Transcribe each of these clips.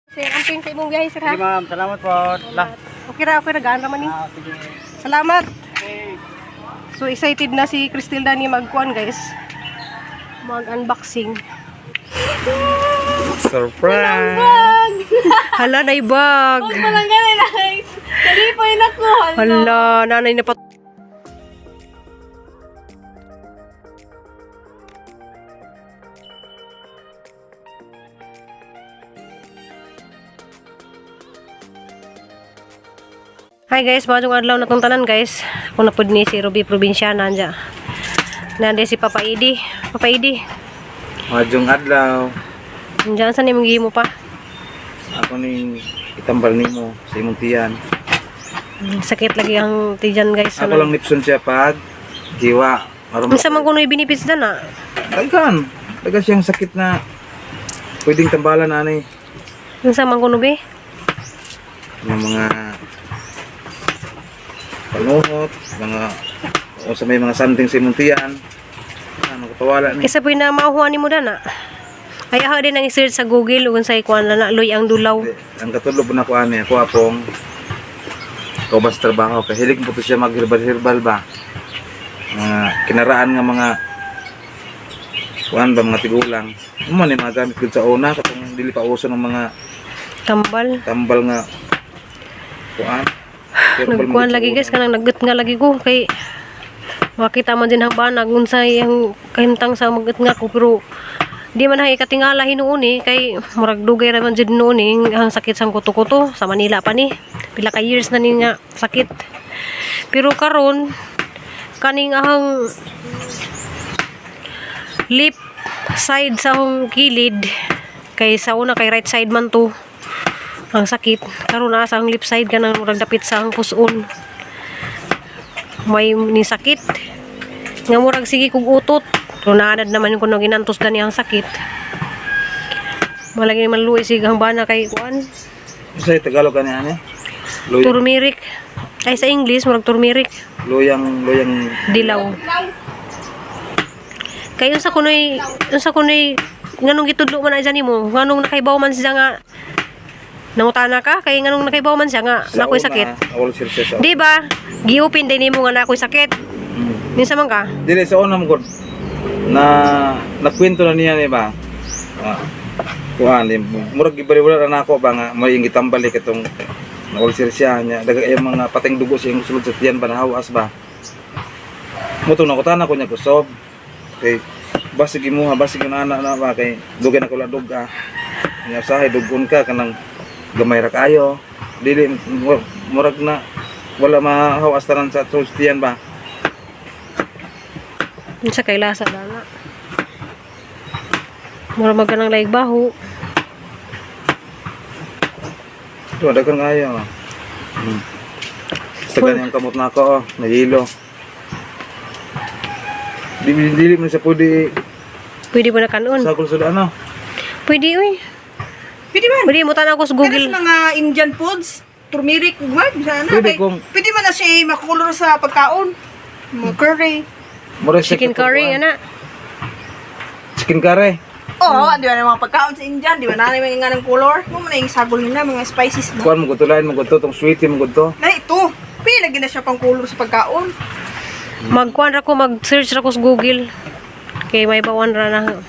Sir, amping sa imong biyahe, sir, ha? Sige, ma'am, salamat po. La. Okay ra, gaan raman ni. Ah, sige. Salamat. Okay. So excited na si Cristilda ni magkuan, guys. Mag-unboxing. Surprise! Bag! Hala, nay bag. Walang ganun, guys. Nalipay na ko. Hala, nanay na pat. Hi guys, maayong adlaw na tong tanan, guys. Ako na pud ni si Ruby Provinciana anja. Nande si Papa Idi. Papa Idi, Maayong adlaw. andiyan sa nimong gihimo pa? Ako ning itambal nimo sa imong tiyan. Sakit lagi ang tiyan, guys. Ako lang nipson siya pag jiwa. Aron Unsa man kuno'y benefits na na? Daghan. Daghan siyang sakit na pwedeng tambalan ani Unsa man kuno be? ng mga panuhot, mga o sa may mga something sa imong tiyan. Ano katawala ni. Kaysa po na makuha ni mo dana. Ay ako din ang i-search sa Google ug unsay kuan na na luy ang dulaw. Ang katulog po na ko ani, ako apong kauban sa trabaho kay hilig po to siya magherbal-herbal ba. Mga kinaraan nga mga kuan ba mga tigulang. Mo ni mga gamit gud sa una katong dili pa uso ng mga Tambal. tambal nga kuan. Herbal man Nagkuan gud sa lagi, guys, una. kanang naggut nga lagi ko kay makita man din ang banag unsay ang kahimtang sa magut nga ko, pero di man hay katingala hinuon eh kay murag dugay ra man jud noon eh ang sakit sang kuto-kuto sa Manila pa ni, pila ka years na ni nga sakit, pero karon kaning ahang lip side sa akong kilid, kay sa una kay right side man to ang sakit, karon naa sa ang left side, kanang murag dapit sa ang puson may ni sakit nga murag sige kog utot, pero naanad naman ko nung ginantos gani ang sakit, malagi man luoy sig ang bana kay kuan. Sa Tagalog ani ani? Luyang Turmeric, ay sa English murag turmeric. Luyang luyang Dilaw. Kay unsa kunoy nganong gitudlo man na nimo, nganong nakaibaw man siya nga nangutana ka kay nganong nakaibaw man siya nga Sa nakoy una, sakit? Awol sir siya sa Di ba? Giupin din nimo nga nakoy sakit. Minsa man ka? Dili sa una mo gud na nakwento na niya ni ba. Ah, kuan di murag gibaliwala na nako ba nga may yung gitambal eh, katong na ulcer siya niya daga yung mga pating dugo siya yung sulod sa tiyan ba nahawas ba. Mo na ko ko niya kusob. Kay basig imuha basig yung ana na ba kay dugay na ko ladog ah. Nya usahay dugon ka kanang gamay ra kayo. Dili murag na wala mahawas tanan sa sulod sa tiyan ba. Unsa kay lasa dana? Mura mag kanang laig baho. Ito, daghan kayo. Sa ganyang kamot na ako, oh, nahilo. Dili, dili man siya pwede Pwede mo na kanon. sa kulsod ano. Pwede uy. Pwede man. Pwede mo tan ako sa Google. Google. Pero sa mga Indian foods, turmeric, ugma, bisa na. Pwede kung- Pwede man na siya makulor sa pagkaon. Mga curry. Mura siya Chicken curry katukuan. ana. Chicken curry. Oo, di ba na mga pagkaon sa Indian, di ba na may nga ng color? Mo man na yung sagol nila, mga spices ba? Kuan mo gusto, lain mo gusto, tong sweetie mo gusto. Na ito, pwede lagi na siya pang color sa pagkaon. Magkuan ra ko, mag-search ra ko sa Google. Kay may bawan ra na.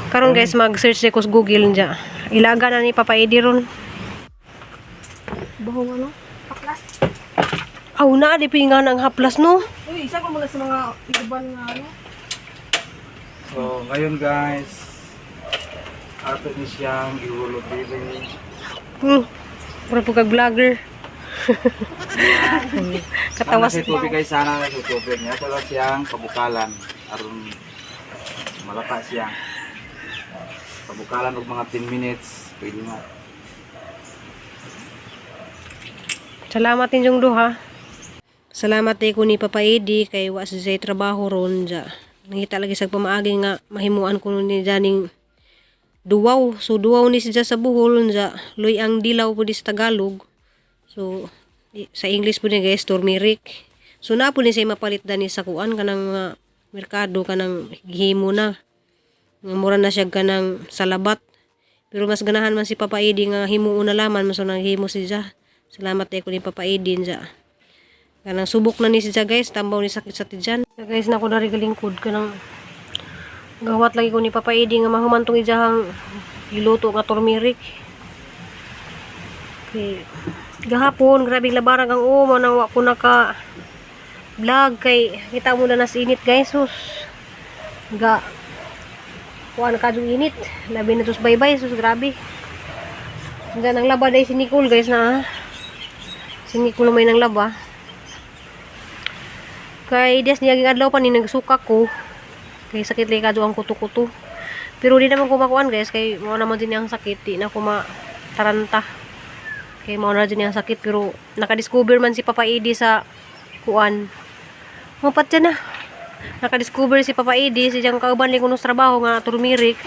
Karon guys, mag-search ko sa Google niya. Ilaga na ni Papa Eddie ron. Bahong ano? Paklas. Aw na di pinga ang haplas no. Uy, isa ko muna sa mga ibang nga ano. So, ngayon guys, ato ni siyang ihulog dili. Mura po kag vlogger. Katawas. Sana sa tubig ay sana sa tubig niya. Ito lang siyang pabukalan. Aron malapa siya. Pabukalan og mga 10 minutes. Pwede na. Salamat ninyong duha. Salamat day ko ni Papa Eddie kay wa siya trabaho ron ja. Nangita lagi sa pamaagi nga mahimuan ko ni janing duwaw. So duwaw ni siya sa Bohol ja. Luy ang dilaw po di sa Tagalog. So sa English po ni guys turmeric. So na po ni siya mapalit dani sa kuan kanang mga merkado kanang gihimo na. Nga mura na siya kanang salabat. Pero mas ganahan man si Papa Edi nga himuon na laman, mas nang himo siya. Salamat ko ni Papa Edi siya. Kanang subok na ni siya guys, tambaw ni sakit sa tiyan. Guys, nako dari galingkod kanang gawat lagi ko ni Papa Edi nga mahumantong ijahang giluto nga turmeric. Okay. Gahapon, grabe labarang ang umo nang wa ko naka vlog kay kita mo na nas init guys, sus. Ga kuan ka yung init. Labi na tos bye-bye, sus, grabe. Diyan ang laba dahil si Nicole guys na. Ah. Si Nicole may nang laba. Kay des niya ging adlaw pa ni nagsuka ko. Kay sakit lagi kadyo ang kuto-kuto. Pero di naman ko makuan guys kay mao naman din ang sakit, di na ko mataranta. Kay mao na din ang sakit pero nakadiscover man si Papa Edi sa kuan. Mapat na. Nakadiscover si Papa Edi si diyang kauban ni kuno sa trabaho nga turmeric.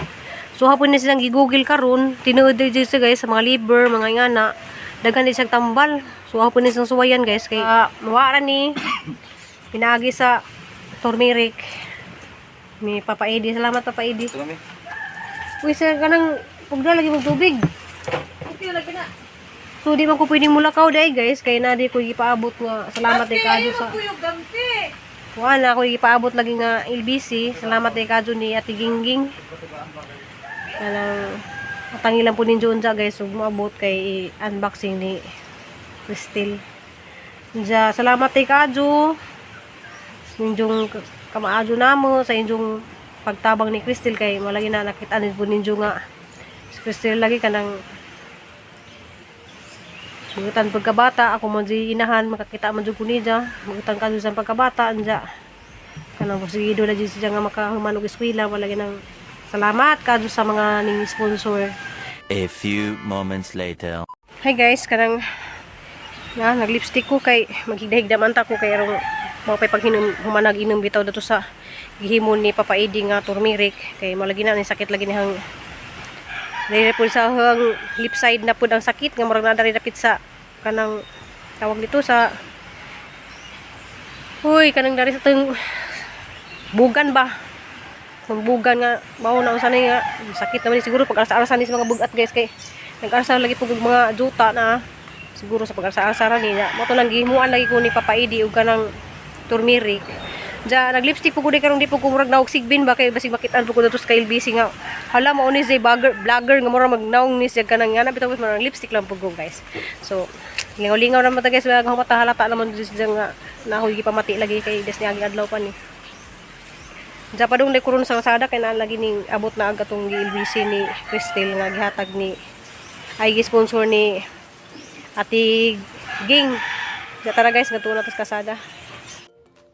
So hapon na silang gi-google karon, tinuod din siya guys sa mga liver, mga ingana. Daghan din siyang tambal. So hapon na siyang suwayan guys kay mawara ni pinaagi sa turmeric ni Papa Edi. Salamat, Papa Edi. Ito kami. Uy, sir, kanang pugda lagi mong tubig. Okay, lagi na. So di man ko pwedeng mulakaw dai guys kay na di ko gipaabot nga salamat kay kadyo sa Kuyog gamti. wala ko gipaabot lagi nga LBC. Salamat kay kadyo ni Ate Gingging. Kanang atangilan po ninyo unsa guys ug moabot kay unboxing ni Cristel. Unsa salamat kay kadyo. Ninyong kamaadyo namo sa inyong pagtabang ni Cristel kay malagi na nakita ni po ninyo nga si Cristel lagi kanang Mugitan pagkabata, ako man di inahan, makakita man jud ko niya. Mugitan ka sa pagkabata, anja. Kanang sigido na jud siya nga makahuman og eskwela, wala ginang salamat kadyo sa mga ning sponsor. A few moments later. Hi guys, kanang na nag-lipstick ko kay maghigda-higda man ta ko kay arong mao pay paghinom humanag inom bitaw dato sa gihimon ni Papa Edi nga turmeric kay malagi na ni sakit lagi nihang diri po sa hang lip side na pud ang sakit nga murag na diri dapit sa kanang tawag nito sa, huy, kanang dari sa teng bugan ba, kung bugan nga mao na unsa ni nga sakit naman ni siguro pag arsa-arsa ni sa mga bugat guys kay nag-arsa lagi pug og mga juta na siguro sa pag-arsa-arsa ra niya mo to nang gihimuan lagi ko ni Papa Edi og kanang turmeric. Ja nag-lipstick po ko di karon, di po ko murag naog sigbin ba kay basig makitaan po ko dato sa KLBC nga hala mao ni siya vlogger, vlogger nga murag magnaong ni siya kanang nga na bitaw murag lipstick lang po ko guys. So lingaw-lingaw naman ta guys, wala akong mata halata naman jud siya nga nahoy gipamati lagi kay des niya adlaw pa ni. Diya pa dong kuron sa kasada kay naa lagi ning abot na agad tong gi-LBC ni Cristel nga gihatag ni ay gi-sponsor ni Ate Ging. Diya tara guys, ngadto na tas kasada.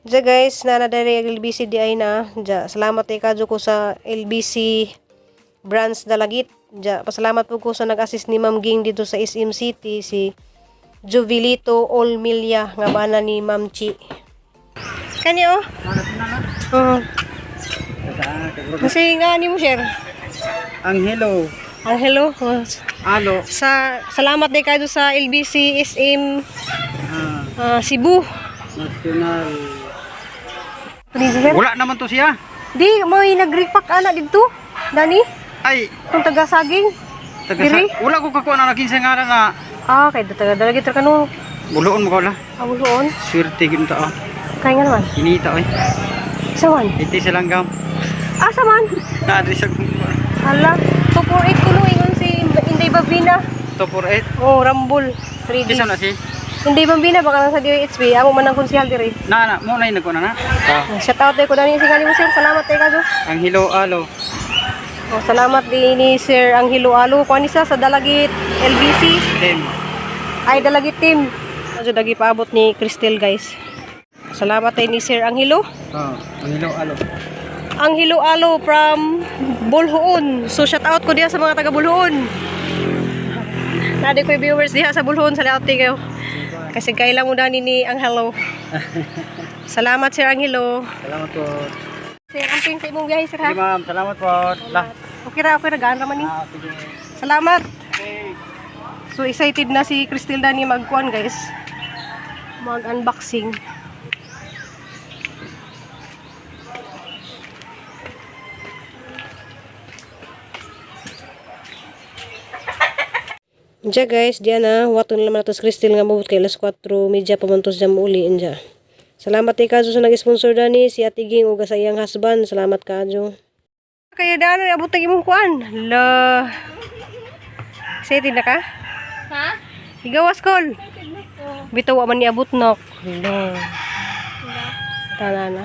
Diya guys, na na diri ang LBC di ay na. Diya, salamat kay kadyo ko sa LBC branch Dalagit. Diya, pasalamat po ko sa nag-assist ni Ma'am Ging dito sa SM City si Jovilito Olmilia nga bana ni Ma'am Chi. Kani oh. Oo. Kasi nga ni mo share. Ang hello, Ang hello. Oh. alo, Sa salamat din kayo sa LBC SM Cebu. national. Sir? Wala naman to siya. Di may nagripak ana didto. Dani, Ay, kung taga saging. taga Diri? wala ko kakuha na kinsa nga nga. Ah, kay taga dalagi tra kano. Buloon mo ko la. Awuloon. Swerte gyud ta. Ah. Kay nga naman. Inita oy. Sa man. Iti sa langgam. Ah, sa man. Naadri sa Hala, 248 kuno ingon si Inday Babina. 248. Oh, Rambol. 3D. Kinsa na si? Inday Bambina baka nang sa DHB. Amo man ang konsehal diri. Na na mo na nagkuha na na. Ah, Shout out ko dani si mo sir. Salamat kay kadyo. ang hello alo. Oh, salamat din ni Sir Angelo Alo. Kuan ni sa Dalagit LBC. Dem. Ay, Dalagit team. Medyo dagi paabot ni Cristel guys. Salamat ay ni Sir Angelo. Oh, ang hello alo. Angelo Alo from Bolhoon. So shout out ko diha sa mga taga Bolhoon. Nadi ko yung viewers diha sa Bolhoon sa laot kayo. Kasi kailang mo dani ni Angelo. Salamat Sir Angelo. Salamat po. Sir, amping sa imong biyahe sir ha. Sige ma'am, salamat po. La. Okay ra gaan ra man ni. Ah, sige. Salamat. Okay. So excited na si Cristel Dani magkuan guys. Mag-unboxing. Diya guys, diya na wato na naman nato si Crystal nga mabot kay alas 4:30 pa man to siya muuli inja. Salamat kay Kajo sa nag-sponsor dani si Ate Ging ug sa iyang husband. Salamat kajo. Kaya dano abot tag imong kuan. La. Excited na ka? Ha? Higawas kol. Bitaw wa man niabot nok. Hala. Tana na.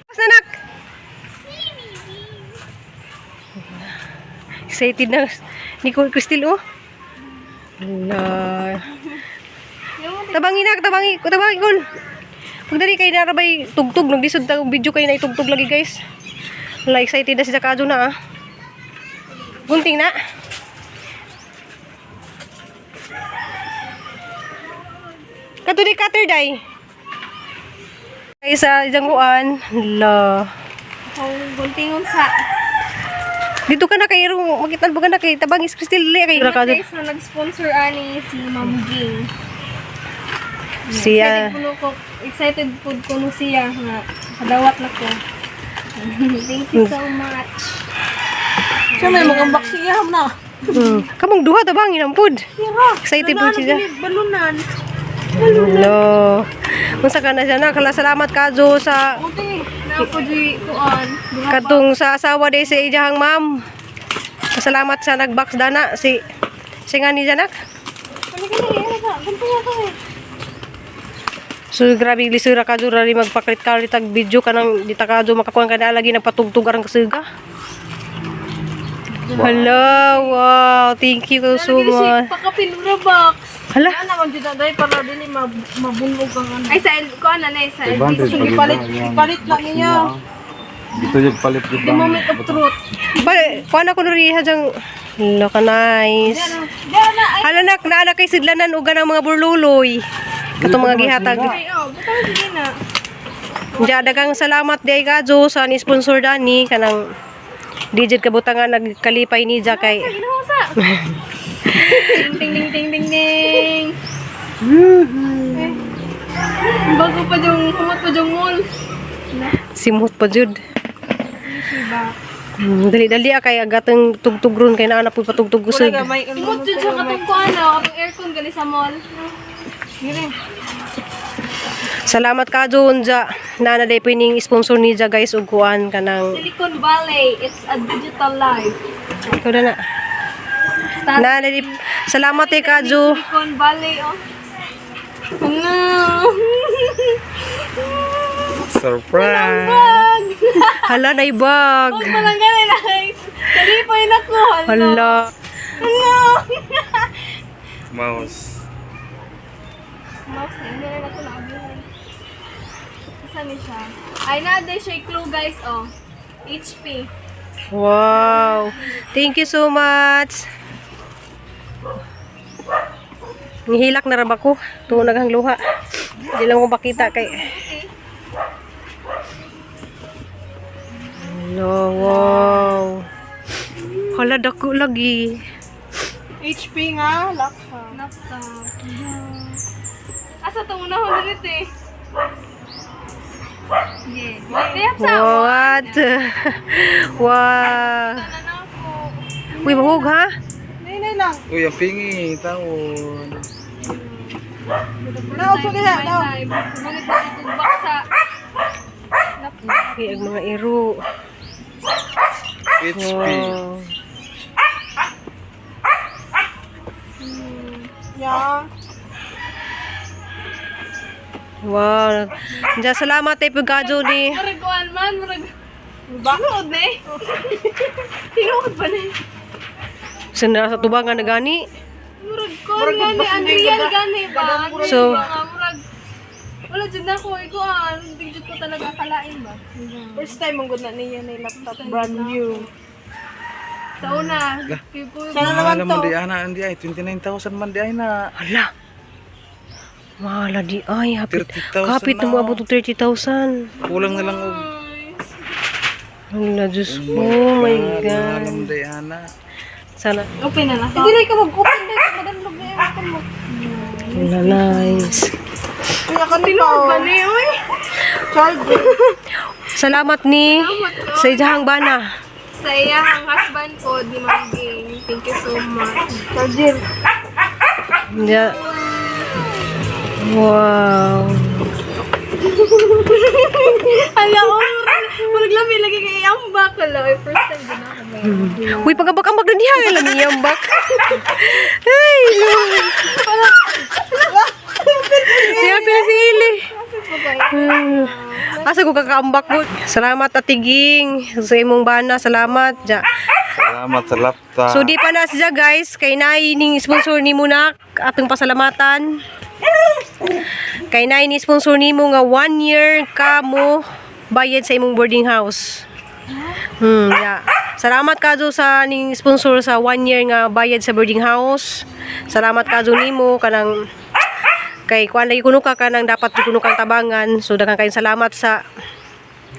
Basta nak. Excited na ni Crystal oh. Hala. Tabangi nak, tabangi, tabangi kol. Pagdali kay narabay tugtog naglisod ta og video kay na itugtog lagi guys. Hala, excited na si Zakajo na ah. Gunting na. Kato di cutter day. Ay sa jangguan. La. Kung guntingon sa. Dito ka na kay makitan ba ka na kay tabang is Crystal dili kay Salamat guys na nag-sponsor ani si Ma'am Ging. Siya. Excited po ko, excited po ko no siya nga kadawat na ko. Thank you so much. Siya may mag-unbox siya na. Kamong duha tabang inampud. Excited po siya. Balunan. Hello. Unsa ka na siya na? Kala salamat kajo sa Buti na ako di kuan. katong sa asawa day sa iyang ma'am. Salamat sa nagbox dana si si nga ni Janak. Kani kani ano ka? Gunting ako eh. So grabe lisura ka jud rari magpakrit-karit tag video kanang di ta kadyo makakuan ka na lagi nagpatugtog arang kasuga. Hello, wow, thank you so much. Pakapinura box. Hala, Ana man jud na day para dili mabungog ang ano. Ay sa kuan na na sa 500 So, gipalit ipalit lang niya. Dito yung palit jud The moment of truth. ba, kuan ako nuriha jang. Hello ka nice. Diyan na ay Hala nak, naana kay sidlanan uga ng mga burluloy. Katong mga gihatag. ay oh, butang sige na. Diya, daghang salamat di ay kadyo sa ni sponsor dani kanang digit kabutangan nagkalipay ni Ja kay Ginawa sa. Ding ding ding ding ding ding. Eh, Bago pa yung humot pa yung mall. Simot pa jud. Dali-dali ah, kay agatang tugtog ron kay naa na pud patugtog kusog. Wala gamay. Humot jud siya katong kuan na, katong aircon gali sa mall. Salamat ka Junja. Nana day ning sponsor ni Ja guys og kuan kanang Silicon Valley, it's a digital life. ikaw na na. Nana day salamat eh Kajo. Silicon Valley, oh. Ano? Surprise! Bag! Hala na bag. Huwag mo lang ganun, guys. Kalipay na ko. Hala. Hala. Ano? Mouse. Mouse na, hindi na ako naabihan. Saan ni siya? Ay, na, siya yung clue, guys, oh. HP. Wow. Thank you so much. Ngihilak na ra ba ko? Tuo naghang luha. Di lang ko makita kay. Hello, wow. Hala dako lagi. HP nga laptop. Laptop. Asa itong unahon ulit eh? Yeah. Kaya sa What? Wow. na ako. Uy, mahug ha? Nay lang. Uy, ang pingi, taon. Naog sa kaya daw. Ngunit na itong sa Uy, ang mga iro. HP. Wow. Yeah. Wow. Diyan, salamat eh, Pagkadyo ni. Murag kuan man, murag Tinuod na eh. Tinuod ba na eh? Sa tubangan na gani. Murag kuan gani, unreal gani ba? Unreal So- ba nga, murag wala jud na ako, ikuan, hindi jud ko talaga akalain ba? First time mong gud na niya na laptop brand new. Sa una, kay ko Sana naman Mahal to. man di ana, hindi ay 29,000 man di ay na. Hala. Mahala di ay. Hapit, 30,000 kapit na na. moabot og 30,000. Kulang na lang og Hala, Diyos ko. Oh my God. Mahal man di ana. Sana. Open na na. Hindi na ka mag-open na madalog na yung open mo. Hala, nice. Kuya ka nito. Ba ni oy? Charger. Salamat ni sa ijahang bana. Sa iyang husband ko, ni Ma'am Ging. Thank you so much. Charger. Yeah. Wow. Ala, oh, murag lami lagi kay ambak. Ala, ay, first time din ako. Uy, pagabak-ambak na diha lang iyambak. Ay, no. Siya pila si Ili. Asa ko kakaambak ko. Salamat Atiging sa imong bana, salamat. Ja. Salamat sa laptop. So di pa na siya guys, kay naay ning sponsor nimo na atong pasalamatan. Kay naay ni sponsor nimo nga one year ka mo bayad sa imong boarding house. Yeah. Salamat kadyo sa ning sponsor sa one year nga bayad sa boarding house. Salamat kadyo nimo kanang kay kuan lagi kuno ka kanang dapat jud kuno kang tabangan. So daghan kayong salamat sa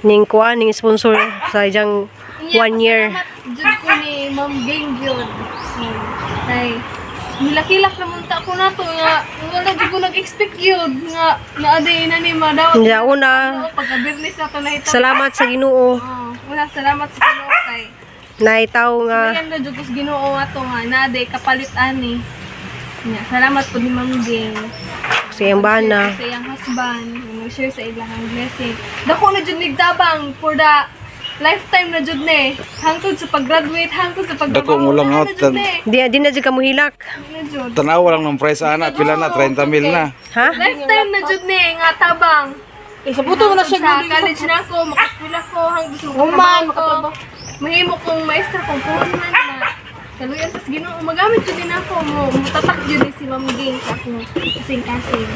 ning kuan ning sponsor sa ijang one year. Salamat jud ko ni Ma'am Ging yun. So, ay, nilakilak na munta ko na to nga wala jud ko nag-expect yun nga naaday na ni madawat. Yeah, una, Oo, pagka-business na to na ito. salamat sa Ginoo Oo, una salamat sa Ginoo kay. naitaw nga Ayan na jud ko sa Ginoo ato nga naaday kapalit ani. Nya, salamat po ni Ma'am Ging. sa iyang bana. Sa iyang husband, mo share sa ilang blessing. Dako na jud nigtabang for the lifetime na jud ni. Hangtod sa pag-graduate, hangtod sa pagtrabaho. Dako mo lang, naa oh, na jud ni. Di na jud ka muhilak. Na jud. Tanawa lang ng price ana pila na 30 mil na. Ha? Lifetime na jud ni nga tabang. Eh, sa buto mo na siya Sa college na ako, makaeskwela ko, hangtod sa Human, makatrabaho ko. Mahimo kong maestra kong puhon man na. Kaluyan tas Ginoo magamit jud din ako mo mutatak jud ni si Ma'am Ging sa akong kasing-kasing.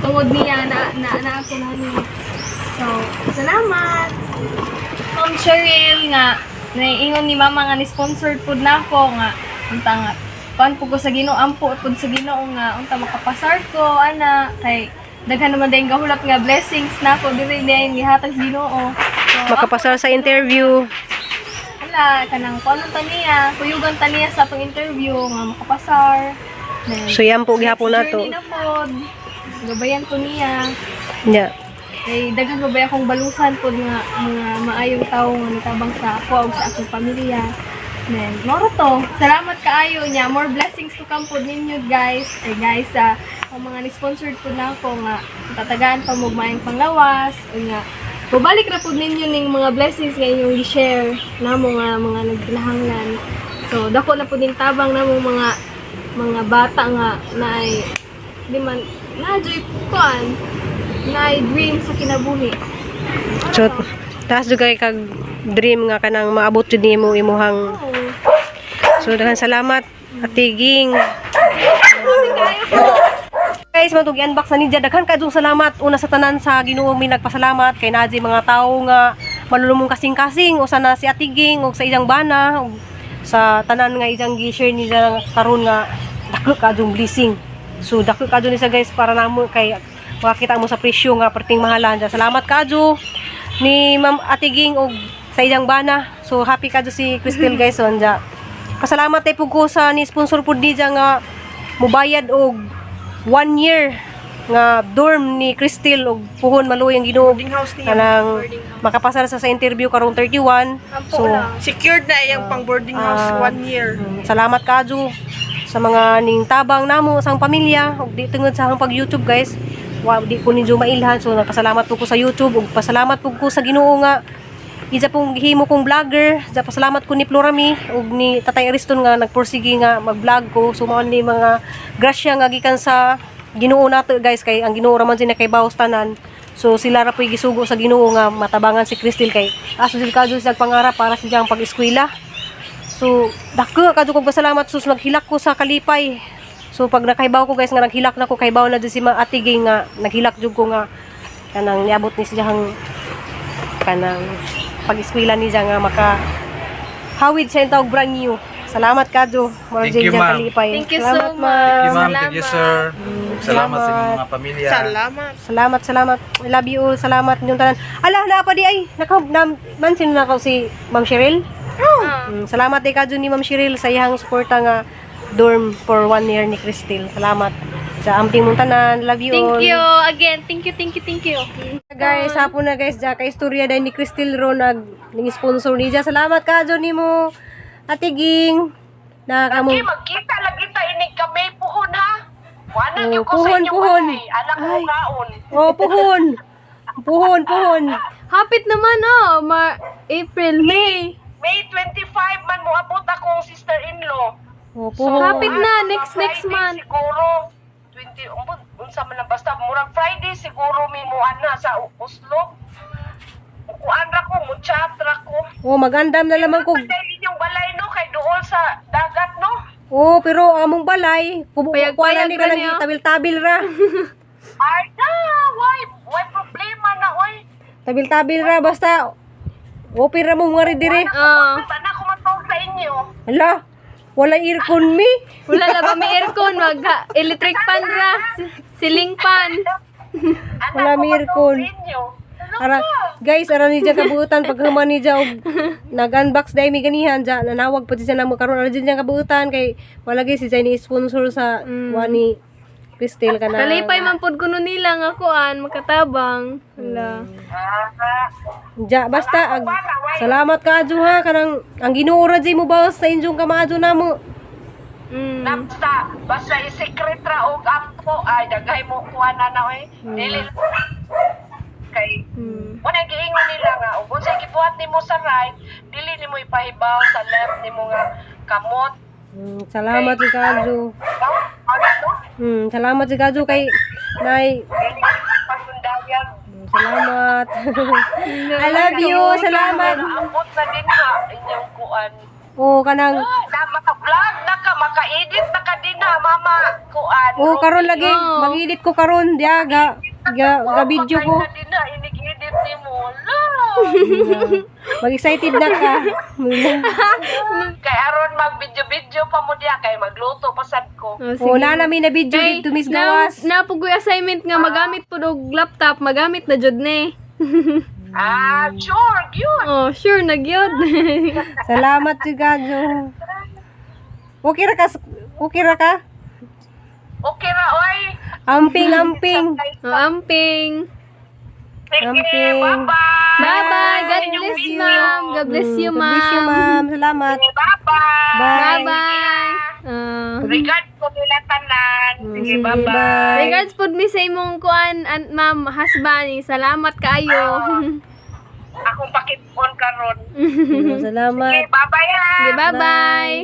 Tungod niya na na, na ako na niya. So, salamat. Ma'am Cheryl nga naiingon ni mama nga ni sponsored pud na ako nga unta nga kuan pud ko sa Ginoo, ampo pud sa Ginoo nga unta makapasar ko ana kay daghan naman dayong gahulat nga blessings na ako diri dayong gihatag sa Ginoo. So, Makapasar sa interview. wala kanang kuan ta niya, kuyugan ta niya sa atong interview nga makapasar. Then, So yan po gihapon next nato. journey na pod. Gabayan ko niya. Yeah. Kay daghan pa ba akong balusan pod nga mga maayong tawo nga nitabang sa ako ug sa akong pamilya. Then, moro to. Salamat kaayo niya. More blessings to come pod ninyo guys. Ay guys sa ang mga ni-sponsored pod na ako nga tatagaan pa mo og maayong panglawas. Unya, mobalik ra pod ninyo ning mga blessings nga inyong gi-share namo nga mga nagkinahanglan. So, dako na pod ning tabang namo mga mga bata nga naay di man na joy kuan na dream sa kinabuhi. So taas jud kay kag dream nga kanang maabot jud nimo imuhang. So daghan salamat Ate Ging. Guys, matug i-unbox na ninja. Daghan kaayong salamat una sa tanan sa Ginoo mi nagpasalamat kay naa mga tawo nga malulumong kasing-kasing usa na si Ate Ging ug sa iyang bana ug sa tanan nga iyang gi-share niya karon nga dako kaayong blessing. So dako kaadyo ni sa guys para namo kay makakita mo sa presyo nga perting mahalan. Salamat kaadyo ni Ma'am Ate Ging ug sa iyang bana. So happy kaadyo si Crystal guys so anja. Pasalamat tay pug ko sa ni sponsor pud niya nga mubayad og one year nga dorm ni Crystal og puhon maluoy ang Ginoo Boarding house niya. kanang makapasar sa interview karong 31. So Secured na iyang pang boarding house one year. Salamat kadyo sa mga ning tabang namo sa ang pamilya ug di tungod sa akong pag YouTube guys. Wa di ko ninyo mailhan, so nagpasalamat po ko sa YouTube ug pasalamat po ko sa Ginoo nga isa pong gihimo kong vlogger. Isa pasalamat ko ni Florami ug ni Tatay Ariston nga nagpursige nga mag-vlog ko. So mao ni mga grasya nga gikan sa Ginoo nato guys kay ang Ginoo ra man sila kay bawas tanan. So sila ra po'y gisugo sa Ginoo nga matabangan si Crystal kay aso sila kadyo sa pangarap para sa siyang pag-eskwela. So, dako kadyo kong pasalamat sus naghilak ko sa kalipay. So pag nakaibaw ko guys nga naghilak na ko kaibaw na jud si Ma Ate Ging nga naghilak jud ko nga kanang niabot ni siya hang kanang pag-eskwela niya nga maka hawid siya yung tawag brand new. Salamat kadyo. Thank you, ma'am. Kalipay. Thank you Salamat, so much. ma'am. Thank you ma'am, thank you sir. Salamat sa inyong mga pamilya. Salamat. Salamat, salamat. I love you all. Salamat inyong tanan. Ala, naa pa di ay. Naka, na, man, sino na ako si Ma'am Cheryl? Salamat kay kadyo ni Ma'am Cheryl sa iyang suporta nga dorm for one year ni Crystal. Salamat. Sa amping mong tanan. Love you all. Thank you again. Thank you, thank you, thank you. Guys, hapon na guys, ja kay istorya dahil ni Crystal ro nag ning sponsor niya. Salamat kadyo nimo. Ate Ging. Na kamo. Magkita lagi ta inig kami puhon ha. Ana Oh, gyud ko sa puhon, inyong puhon. balay. Anak ko kaon. Oh, puhon. Puhon, puhon. Hapit naman oh, April, May. May 25 man moabot akong sister-in-law. Oh, puhon. Hapit na, Mga next Friday month. siguro 20 unsa man lang basta murag Friday siguro mi mo ana sa Oslo. Kuan ra ko, mo chat ra ko. Oh, magandam na lamang ko. Dahil inyong balay no kay duol sa dagat no. Oh, pero among balay, kubo Payag-payag kuha na ni ra kanang niya. tabil-tabil ra. Ay na, why problema na oy. Tabil-tabil ra basta open ra mo mga dire. Ah, Sana ko matawag sa inyo. Hala, wala aircon mi. wala na ba may aircon mag electric pan ra, siling pan. Ana Wala ko may matawag aircon. sa inyo. Ano Ara, guys, ara ni dyan kabuutan paghuman ni dyan og nag-unbox dahil mi ganihan dyan nanawag pa siya namo karon ara dyan kabuutan kay wala gyud si Jai ni sponsor sa wani Cristel kana. Kalipay man pod kuno nila nga kuan makatabang. Wala. Ah, Ja, basta ag, salamat ka adyo ha kanang ang Ginoo ra jay mo bawas sa inyong kamaadyo namo. Na basta i-secret ra og ampo ay daghay mo kuha na na oy. Dili kay Muna giingon nila nga ug unsay gibuhat nimo sa right, dili nimo ipahibaw sa left nimo nga kamot. Salamat si Kadyo. Ano no? Salamat si Kadyo kay nay. Dili pagundayag. Salamat. I love you. Salamat. Ambot na din ha inyong kuan. Oh, kanang Na maka-vlog na ka, maka-edit na ka din ha, mama kuan. Oh, karon lagi Oo. mag-edit ko karon diya ga ga, ga video ko. Na din ha, inig-edit nimo. La. Mag-excited na ka. Kay aron mag-video-video pa mo diya kay magluto pa sad ko. Oh, Oh, na namin na video Kay, dito Miss Gawas. Na, napugoy assignment nga magamit po og laptop, magamit na jud ni. Ah, sure, gyud. Oh, sure na gyud. Salamat si Kadyo. Okay ra ka? Okay ra ka? Okay ra oy. Amping amping. Oh, amping. Sige, Amping. bye-bye. Bye-bye. God bless you, ma'am. God bless you, God bless you, ma'am. ma'am. Salamat. Bye-bye. Bye. Bye-bye. Ah. Regard ko nila tanan. Sige, Sige, bye-bye. bye. Regards po mi sa imong kuan an, ma'am husband. Salamat kaayo. Akong pakit-on karon. Salamat. Sige, bye-bye ha. Bye-bye.